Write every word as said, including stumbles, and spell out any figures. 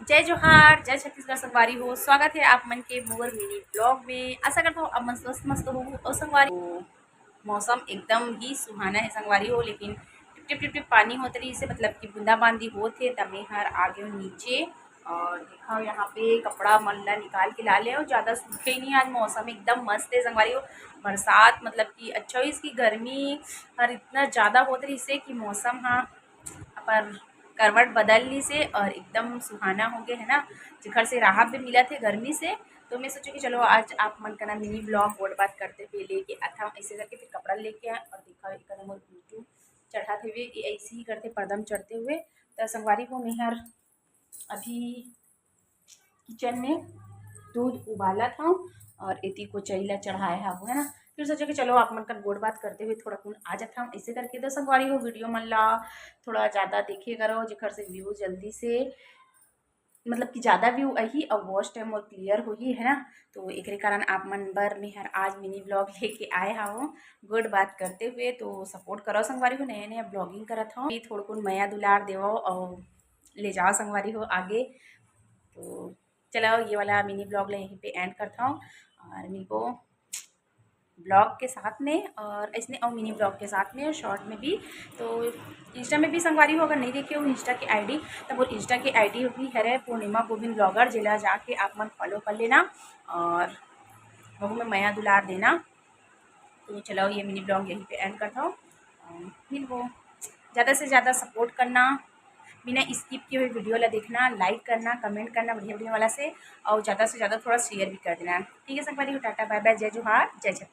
जय जोहार, जय छत्तीसगढ़ संगवारी हो। स्वागत है आप मन के मोर mini vlog में। आशा करता हूँ आप मन स्वस्थ मस्त हो। और संगवारी हो, मौसम एकदम ही सुहाना है संगवारी हो, लेकिन टिप टिप टिप टिप पानी होत रही से, मतलब कि बूंदाबांदी होत है, तमे हर आगे नीचे। और देखा यहाँ पे कपड़ा मन ला निकाल के ला ले, और ज़्यादा सूखे ही नहीं। आज मौसम एकदम मस्त है संगवारी हो। बरसात मतलब कि अच्छा हो, इसकी गर्मी हर इतना ज़्यादा होत रही से कि मौसम हाँ अपन करवट बदल ली से और एकदम सुहाना हो गया है ना, जेखर से राहत भी मिला थे गर्मी से। तो मैं सोचो कि चलो आज आप मन का ना mini vlog गोठ बात करते हुए लेके आता हूँ, ऐसे करके फिर कपड़ा लेके आए और देखा एक मोर YouTube चढ़ाते हुए कि ऐसे ही करते पर्दा में चढ़ते हुए। तो संगवारी हो, मैं हर अभी किचन में दूध उबालत हूँ और एती कोचई ला चढ़ाए हव, है ना। फिर सोचे कि चलो आप मन कर गोठ बात करते हुए थोड़ा कुन आ जाता हूँ, ऐसे करके। तो संगवारी हो, वीडियो मन ला थोड़ा ज़्यादा देखे करो, जेकर से व्यू जल्दी से मतलब कि ज़्यादा व्यू आही और वॉच टाइम और क्लियर होही, है ना। तो एकरे कारण आप मन बर मैं हर आज mini vlog लेके आए हव गोठ बात करते हुए। तो सपोर्ट करो संगवारी हो, नया नया ब्लॉगिंग करत हव, थोड़ा कुन मया दुलार देवो और ले जाओ संगवारी हो आगे। तो चलो ये वाला mini vlog ला यहीं पे एंड करता हूँ और मिलबो ब्लॉग के साथ में और इसने और mini vlog के साथ में और शॉर्ट में भी। तो इंस्टा में भी संगवारी हो, अगर नहीं देखे हो इंस्टा के आईडी, तो वो इंस्टा के आईडी भी है पूर्णिमा गोविंद ब्लॉगर, जेला जाके आप मन फॉलो कर लेना और वो में मया दुलार देना। तो चलो ये mini vlog यहीं पे एंड करता हूँ। मिलबो, ज़्यादा से ज़्यादा सपोर्ट करना, बिना स्किप किए हुए वीडियो ला देखना, लाइक करना, कमेंट करना बढ़िया बढ़िया वाला से, और ज़्यादा से ज़्यादा थोड़ा शेयर भी कर देना। ठीक है संगवारी हो, टाटा बाय बाय, जय जोहार, जय छत्तीसगढ़।